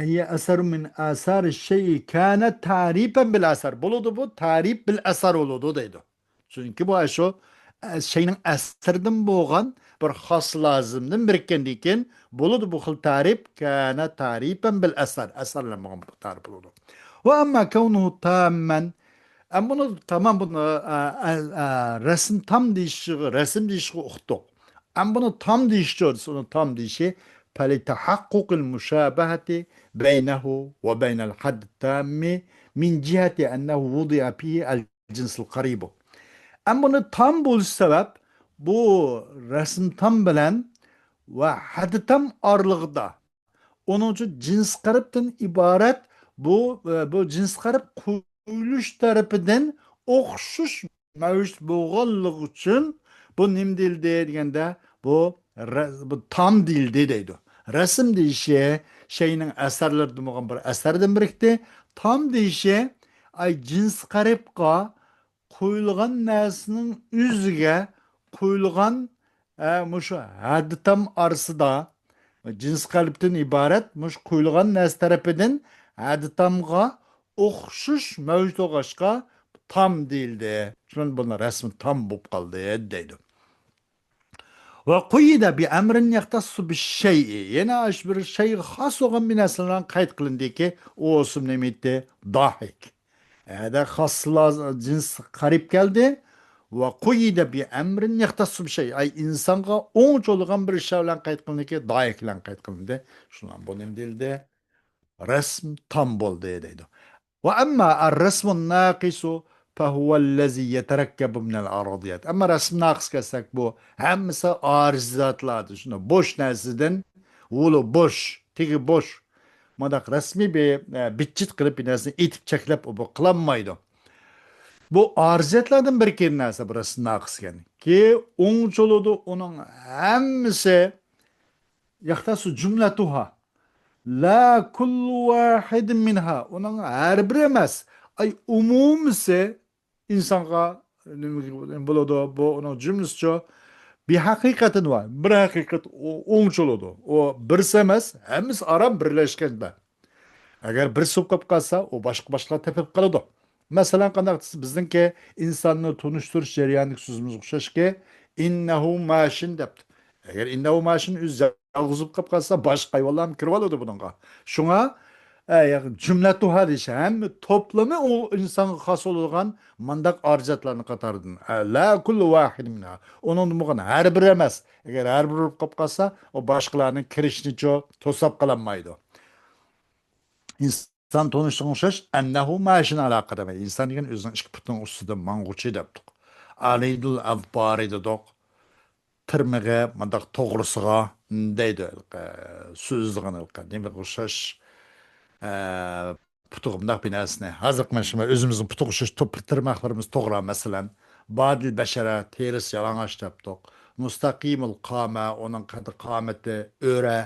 هىيە ئەسەر مىن ئاسارى شەيئى كانەت تەرىپەن بىل ئەسەر. بولىدۇ بۇ، تەرىپ بىل ئەسەر بولىدۇ دەيدۇ. چۈنكى بۇ ئاشۇ، ئە، شەينىڭ ئەسىرىدىن بولغان بىر خاس لازىمدىن بىرىككەندىن كېيىن بولىدۇ بۇ خىل تەرىپ، كانە تەرىپەن بىل ئەسەر، ئەسەر بىلەن بولغان بۇ تەرىپ بولىدۇ. ۋە ئەمما كەۋنۇھۇ تاممەن، ئەمما بۇنى تامام بۇنى، ئە، ئە، ئە، رەسىم تام دېيىشىغا، رەسىم دېيىشىغا ئۇقتۇق. ئەمما بۇنى تام دېيىشىچۇ دېسە، ئۇنى تام دېيىشى، فەلىتەھەققۇقىل مۇشابەھەتى بەينەھۇ ۋە بەينەل ھەددى تاممى مىن جىھەتى ئەننەھۇ ۋۇدىئە فىھى ئەل جىنسىل قەرىبۇ. ئەمما بۇنى تام بولۇش سەۋەب، بۇ رەسىم تام بىلەن ۋە ھەددى تام ئارىلىقىدا، ئۇنىڭ ئۈچۈن جىنس قەرىبتىن ئىبارەت بۇ، بۇ جىنس قەرىب قۇيۇلۇش تەرىپىدىن ئوخشىشىش مەۋجۇت بولغانلىقى ئۈچۈن بۇ نېمە دېيىلدى دېگەندە، بۇ رە-، بۇ تام دېيىلدى دەيدۇ. رەسىم دېيىشى شەينىڭ ئەسەرلىرىدىن بولغان بىر ئەسەردىن بىرىكتى. تام دېيىشى، ئاي، جىنس قەرىبقا قويۇلغان نەرسىنىڭ ئۆزىگە قويۇلغان، ئە، مۇشۇ ھەددى تام ئارىسىدا، جىنس قەرىبتىن ئىبارەت مۇشۇ قويۇلغان نەرسە تەرىپىدىن ھەددى تامغا ئوخشىشىش مەۋجۇت بولغاچقا تام دېيىلدى. شۇنىڭ بۇنىڭ رەسمى تام بولۇپ قالدى دەيدۇ. ۋە قۇيىدە بىئەمرىن يەختەسسۇ بىششەيئى. يەنە ئاشۇ بىر شەيئى خاس بولغان بىر نەرسە بىلەن قەيت قىلىندىكى، ئۇ ئوسۇم نېمە ئىدى؟ داھىك. ئەدە خاس لاز-، جىنس قەرىب كەلدى. ۋە قۇيىدە بىئەمرىن يەختەسسۇ بىششەيئى. ئاي، ئىنسانغا ئوڭچە بولغان بىر ئىش بىلەن قەيت قىلىندىكى، داھىك بىلەن قەيت قىلىندى. شۇنىڭ بۇ نېمە دېيىلدى؟ رەسىم تام بولدى دەيدۇ. ۋە ئەمما ئەر-رەسمۇن ناقىسۇ فەھۇۋەللەزى يەتەرەككەبۇ مىنەل ئارىزىيات. ئەمما رەسىم ناقىس كەلسەك، بۇ ھەممىسى ئارىزىياتلاردىن، شۇنداق بوش نەرسىدىن، ۋۇلۇ بوش، تېگى بوش. مۇنداق رەسمىي بىر، ئە، بىتچىت قىلىپ بىر نەرسىنى ئېتىپ چەكلەپ ئۇ بۇ قىلالمايدۇ. بۇ ئارىزىياتلاردىن بىر كېلىن نەرسە، بۇ رەسىم ناقىس ئىكەن. كى ئوڭچىلىدۇ، ئۇنىڭ ھەممىسى يەختەسسۇ جۈملەتۇھا. لا كۇللۇ ۋاھىدىن مىنھا. ئۇنىڭ ھەر بىرى ئەمەس. ئاي، ئومۇمىسى ئىنسانغا نېمە بولىدۇ؟ بۇ ئۇنىڭ جۈملىسىچۇ؟ بىھەقىقەتىن ۋاھىد. بىر ھەقىقەت ئو-، ئوڭچىلىدۇ. ئۇ بىرسى ئەمەس، ھەممىسى ئاران بىرلەشكەندە. ئەگەر بىرسى بولۇپ قالسا، ئۇ باشقا، باشقىلار تېپىپ قالىدۇ. مەسىلەن، قانداق دېسە، بىزنىڭكى ئىنساننى تونۇشتۇرۇش جەريانىدىكى سۆزىمىزگە ئوخشاشكى، ئىننەھۇ ماشىن دەپتۇ. ئەگەر ئىننەھۇ ماشىن ئۆزى يالغۇز بولۇپ قالىپ قالسا، باشقا ھايۋانلارمۇ كىرىۋالىدۇ بۇنىڭغا. شۇڭا، ئە، يا-، جۈملەتۇھا دېيىش، ھەممە توپلىمى ئۇ ئىنسانغا خاس بولىدىغان مانداق ئارىزىياتلارنىڭ قاتارىدىن. ئە، لا كۇللۇ ۋاھىد مىنھا. ئۇنىڭدىن بولغان ھەر بىرى ئەمەس. ئەگەر ھەر بىرى بولۇپ قالىپ قالسا، ئۇ باشقىلارنىڭ كىرىشىنىچۇ توساپ قالالمايدۇ. ئىنسان تونۇشىغا ئوخشاش، ئەننەھۇ ماشىن ئالا قەدەمەي. ئىنسان دېگەن ئۆزىنىڭ ئىككى پۇتىنىڭ ئۈستىدە ماڭغۇچى دەپتۇق. ئالىدۇل ئەزبارى دېدۇق. تىرمىقى مۇنداق توغرىسىغا دەيدۇ، ھېلىقى سۆزلىگەن ھېلىقى نېمىگە ئوخشاش، ئە، پۇتىغا مۇنداق بىر نەرسىنى. ھازىرقى مانا شۇ ئۆزىمىزنىڭ پۇتىغا ئوخشاش توپ-، تىرماقلىرىمىز توغرا، مەسىلەن. بادىل بەشەرە، تېرىسى يالىڭاچ دەپتۇق. مۇستەقىمۇل قامە، ئۇنىڭ قەددى قامىتى ئۆرە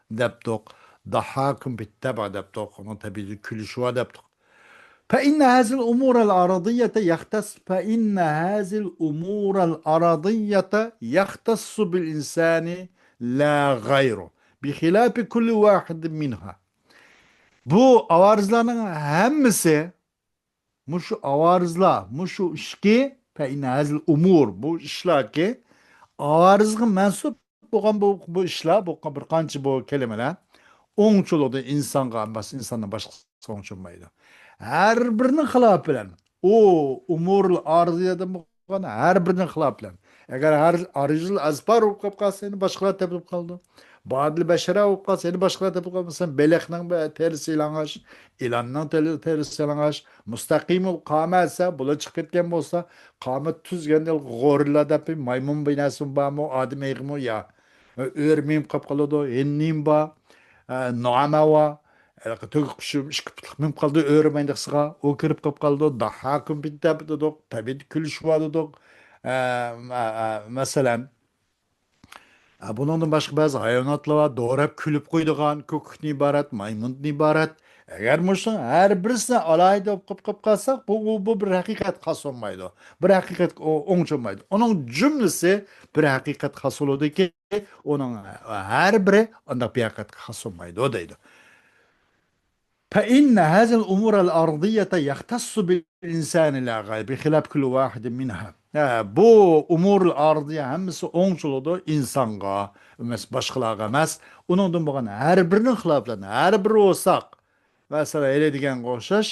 دەپتۇق. داھاكۇم بىتتەبە دەپتۇق. ئۇنىڭ تەبىئىتى كۈلۈشى بار دەپتۇق. فإن هذه الأمور الأرضية يختص، فإن هذه الأمور الأرضية يختص بالإنسان لا غيره، بخلاف كل واحد منها. بۇ ئاۋارىزلارنىڭ ھەممىسى، مۇشۇ ئاۋارىزلار، مۇشۇ ئىشكى، فإن هذه الأمور، بۇ ئىشلاركى، ئاۋارىزغا مەنسۇپ بولغان بۇ، بۇ ئىشلار، بۇ بىر قانچە بۇ كەلىمىلەر ئوڭچىلىدۇ ئىنسانغا، ئەمما ئىنساندىن باشقىسىغا ئوڭچىلمايدۇ. ھەر بىرىنىڭ خىلاپى بىلەن، ئۇ ئۇمۇرۇل ئارىزىيەدىن بولغان ھەر بىرىنىڭ خىلاپى بىلەن. ئەگەر ھەر ئارىزىل ئەزپار بولۇپ قېلىپ قالسا، يەنە باشقىلار تېپىلىپ قالىدۇ. بادىل بەشەرە بولۇپ قالسا، يەنە باشقىلار تېپىلىپ قالىدۇ. مەسىلەن، بېلىقنىڭ بە-، تېرىسى يالىڭاچ، ئىلاننىڭ تېرى-، تېرىسى يالىڭاچ، مۇستەقىمۇل قامەت دېسە، بۇلار چىقىپ كەتكەن بولسا، قامەت تۈزگەندە غورىللا دەپ مايمۇن بىناسىمۇ بارمۇ، ئادەم ئېيىقىمۇ يا ئۆرە مېڭىپ قاپ قالىدۇ، ھىندىمۇ بار، ئە، نۇئاما بار. ھېلىقى تۆگە قۇشۇم ئىككى پۇتلۇق مېڭىپ قالىدۇ، ئۆرە مايدىغىسىغا، ئۇ كىرىپ قاپ قالىدۇ. داھاكۇم بىتتەپ دېدۇق، تەبىئەتتە كۈلۈش بار دېدۇق. ئە، مە-، ئە، مەسىلەن، ئە، بۇنىڭدىن باشقا بەزى ھايۋاناتلار بار، دوراپ كۈلۈپ قويىدىغان، كۆكۈكتىن ئىبارەت، مايمۇندىن ئىبارەت. ئەگەر مۇشۇنىڭ ھەر بىرسىنى ئالاھىدە ئوقۇپ قېلىپ قالساق، بۇ، بۇ، بۇ بىر ھەقىقەتكە خاس بولمايدۇ. بىر ھەقىقەتكە ئو-، ئوڭچىمايدۇ. ئۇنىڭ جۈملىسى بىر ھەقىقەتكە خاس بولىدۇكى، ئۇنىڭ ھەر بىرى ئانداق بىر ھەقىقەتكە خاس بولمايدۇ دەيدۇ. فإن هذه الأمور الأرضية يختص بالإنسان لا غير، بخلاف كل واحد منها. ھە، بۇ ئۇمۇرۇل ئارزىيە ھەممىسى ئوڭچىلىدۇ ئىنسانغا ئەمەس، باشقىلارغا ئەمەس. ئۇنىڭدىن بولغان ھەر بىرىنىڭ خىلاپلىرىنى، ھەر بىرى بولساق، مەسىلەن، ھېلى دېگەنگە ئوخشاش،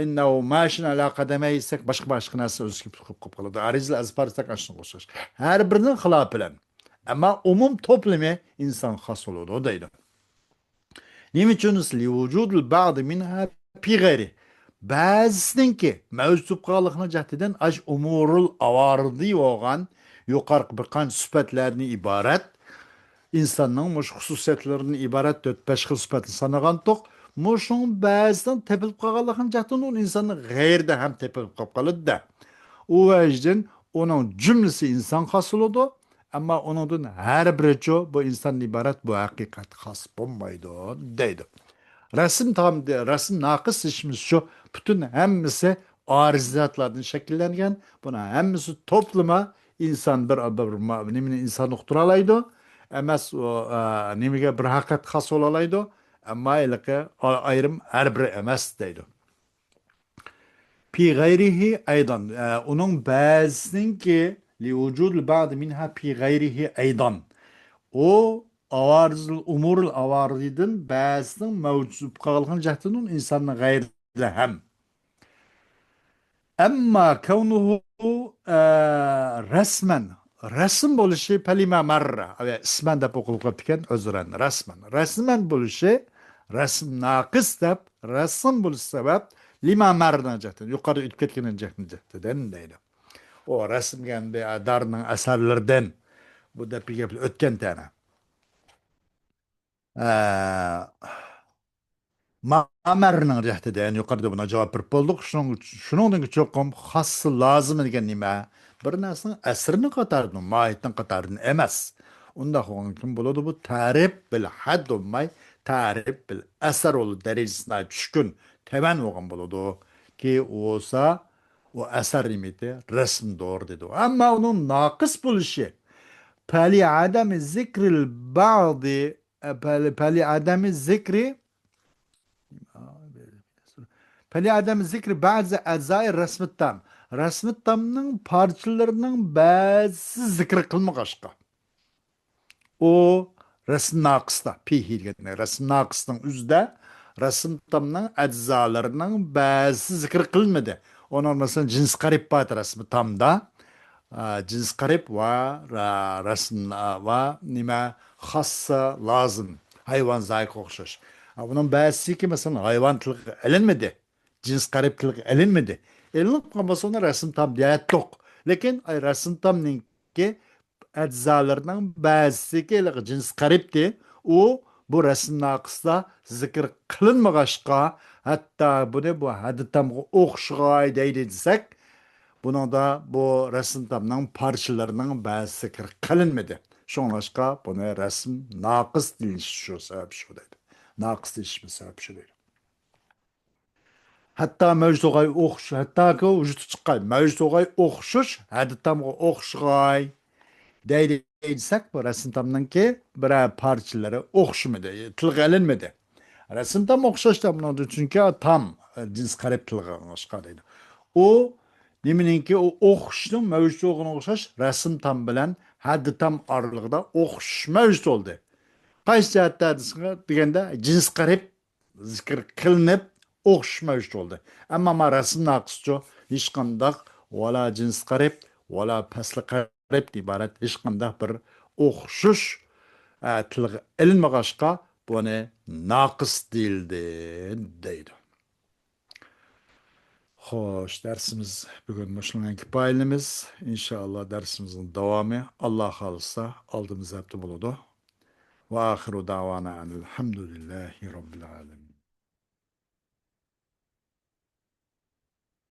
إنه ماشٍ على قدميه دېسەك، باشقا، باشقا نەرسە ئۆزگىرىپ قېلىپ قالىدۇ. ئارىزىل ئەزپار دېسەك، ئاشۇنىڭغا ئوخشاش. ھەر بىرىنىڭ خىلاپى بىلەن. ئەمما ئومۇم توپلىمى ئىنسانغا خاس بولىدۇ دەيدۇ. نېمە ئۈچۈن؟ لوجۇدۇل بەزى مىنھا پى غەيرى. بەزىسىنىڭكى مەۋجۇت بولۇپ قالغانلىقىنىڭ جەھىتىدىن ئاش ئۇمۇرۇل ئاۋارىدى بولغان يۇقىرىقى بىر قانچە سۈپەتلەردىن ئىبارەت، ئىنساننىڭ مۇشۇ خۇسۇسىيەتلىرىدىن ئىبارەت تۆت-بەش خىل سۈپەتنى سانىغانتۇق. مۇشۇنىڭ بەزىسىنىڭ تېپىلىپ قالغانلىقىنىڭ جەھىتىدىن ئۇ ئىنساننىڭ غەيرىدە ھەم تېپىلىپ قاپ قالىدۇ-دە. ئۇ ۋەجىدىن ئۇنىڭ جۈملىسى ئىنسانغا خاس بولىدۇ. ئەمما ئۇنىڭدىن ھەر بىرىچۇ بۇ ئىنساندىن ئىبارەت، بۇ ھەقىقەتكە خاس بولمايدۇ، دەيدۇ. رەسىم تام، رەسىم ناقىس دېيىشىمىزچۇ، پۈتۈن ھەممىسى ئارىزاتلاردىن شەكىللەنگەن. بۇنىڭ ھەممىسى توپلىما ئىنسان بىر، بىر، بىر نېمىنى ئىنسان ئۇقتۇرالايدۇ. ئەمەس، ئۇ، ئە، نېمىگە بىر ھەقىقەتكە خاس بولالايدۇ. ئەمما ھېلىقى ئا-، ئايرىم ھەر بىرى ئەمەس، دەيدۇ. پى غەيرىھى ئەيدان. ئە، ئۇنىڭ بەزىسىنىڭكى، لىۋۇجۇدىل بەزى مىنھا پى غەيرىھى ئەيدان. ئۇ ئاۋارىزىل ئۇمۇرىل ئاۋارىزىدىن بەزىسىنىڭ مەۋجۇت قالغان جەھەتتىن ئۇ ئىنساننىڭ غەيرىدە ھەم. ئەمما كەۋنۇھۇ، ئە، رەسمەن. رەسىم بولۇشى پەلىما مەررە. ئە، ئىسمەن دەپ ئوقۇلۇپ قاپتىكەن، ئۆزرەن. رەسمەن. رەسمەن بولۇشى، رەسىم ناقىس دەپ، رەسىم بولۇشى سەۋەب، لىما مەررىنىڭ جەھەتتىن، يۇقىرىدا ئۆتۈپ كەتكەننىڭ جەھەتتىن، جەھەتتىن دەيدۇ. ئۇ رەسىم دېگەن بىر دارنىڭ ئەسەرلىرىدىن. بۇ دەپ بىر گەپلەر ئۆتكەن تەنە. ئە، مامەرنىڭ جەھىتىدىن يۇقىرىدا بۇنىڭ جاۋاب بېرىپ بولدۇق. شۇنىڭ، شۇنىڭدىن چوقۇم خاسسا لازىم دېگەن نېمە؟ بىر نەرسىنىڭ ئەسىرىنىڭ قاتارىدىن، ماھىيەتنىڭ قاتارىدىن ئەمەس. ئۇنداق بولغان كىم بولىدۇ؟ بۇ تەرىپ بىل ھەد بولماي، تەرىپ بىل ئەسەر بولىدۇ. دەرىجىسى ناھايىتى چۈشكۈن، تۆۋەن بولغان بولىدۇ. كى ئۇ بولسا، ئۇ ئەسەر نېمىتى؟ رەسىمدۇر دېدى. ئەمما ئۇنىڭ ناقىس بولۇشى، پەلى ئادەمى زىكرىل بەزى، ئە، پەلى، پەلى ئادەمى زىكرى، پەلى ئادەمى زىكرى بەزى ئەزائى رەسمىتتام. رەسمىتتامنىڭ پارچىلىرىنىڭ بەزىسى زىكىر قىلمىغاچقا. ئۇ رەسىم ناقىستا، پىھى دېگەن رەسىم ناقىسنىڭ ئۆزىدە رەسىم تامنىڭ ئەزالىرىنىڭ بەزىسى زىكىر قىلىنمىدى. ئۇنىڭ مەسىلەن، جىنس قەرىب بار رەسىم تامدا. ئا، جىنس قەرىب ۋە را-، رەسىم، ئا، ۋە نېمە خاسسا لازىم، ھايۋان زايىغا ئوخشاش. ئا، ئۇنىڭ بەزىسىكى، مەسىلەن، ھايۋان تىلغا ئېلىنمىدى. جىنس قەرىب تىلغا ئېلىنمىدى. ئېلىنىپ قالمىسا، ئۇنى رەسىم تام دېيەتتۇق. لېكىن، ئاي، رەسىم تامنىڭكى ئەزالىرىنىڭ بەزىسىكى ھېلىقى جىنس قەرىبتى. ئۇ بۇ رەسىم ناقىستا زىكىر قىلىنمىغاچقا، ھەتتا بۇنى بۇ ھەددى تامغا ئوخشىغاي دەيلى دېسەك، بۇنىڭدا بۇ رەسىم تامنىڭ پارچىلىرىنىڭ بەزىسى زىكىر قىلىنمىدى. شۇڭلاشقا بۇنى رەسىم ناقىس دېيىلىشى شۇ سەۋەب شۇ دەيدۇ. ناقىس دېيىشىمىز سەۋەب شۇ دەيدۇ. ھەتتا مەۋجۇت بولغاي ئوخش-، ھەتتاكى ۋۇجۇدقا چىققاي، مەۋجۇت بولغاي ئوخشىش، ھەددى تامغا ئوخشىغاي دەيدۇ دېسەك، بۇ رەسىم تامنىڭكى بىرەر پارچىلىرى ئوخشىمىدى، تىلغا ئېلىنمىدى. رەسىم تام ئوخشاش تامنىڭدۇر، چۈنكى تام، ئە، جىنس قەرىب تىلغا ئېلىنغاچقا دەيدۇ. ئۇ نېمىنىڭكى، ئۇ ئوخشىشنىڭ مەۋجۇت بولغىنىغا ئوخشاش رەسىم تام بىلەن ھەددى تام ئارىلىقىدا ئوخشىشىش مەۋجۇت بولدى. قايسى جەھەتتە دېسىڭە، دېگەندە جىنس قەرىب زىكىر قىلىنىپ، ئوخشىش مەۋجۇت بولدى. ئەمما ما رەسىم ناقىسچۇ، ھېچقانداق ۋالا جىنس قەرىب، ۋالا پەسلى قەرىبتىن ئىبارەت ھېچقانداق بىر ئوخشىش، ئە، تىلغا ئېلىنمىغاچقا، بۇنى ناقىس دېيىلدى، دەيدۇ. خوش، دەرسىمىز بۈگۈن مۇشۇنىڭ بىلەن كۇپايىلىنىمىز. ئىنشائاللا، دەرسىمىزنىڭ داۋامى، ئاللا خالىسا، ئالدىمىز ھەپتە بولىدۇ. ۋە ئاخىرۇ دەۋانا ئەنىل ھەمدۇلىللاھى رەببىل ئالەمىن.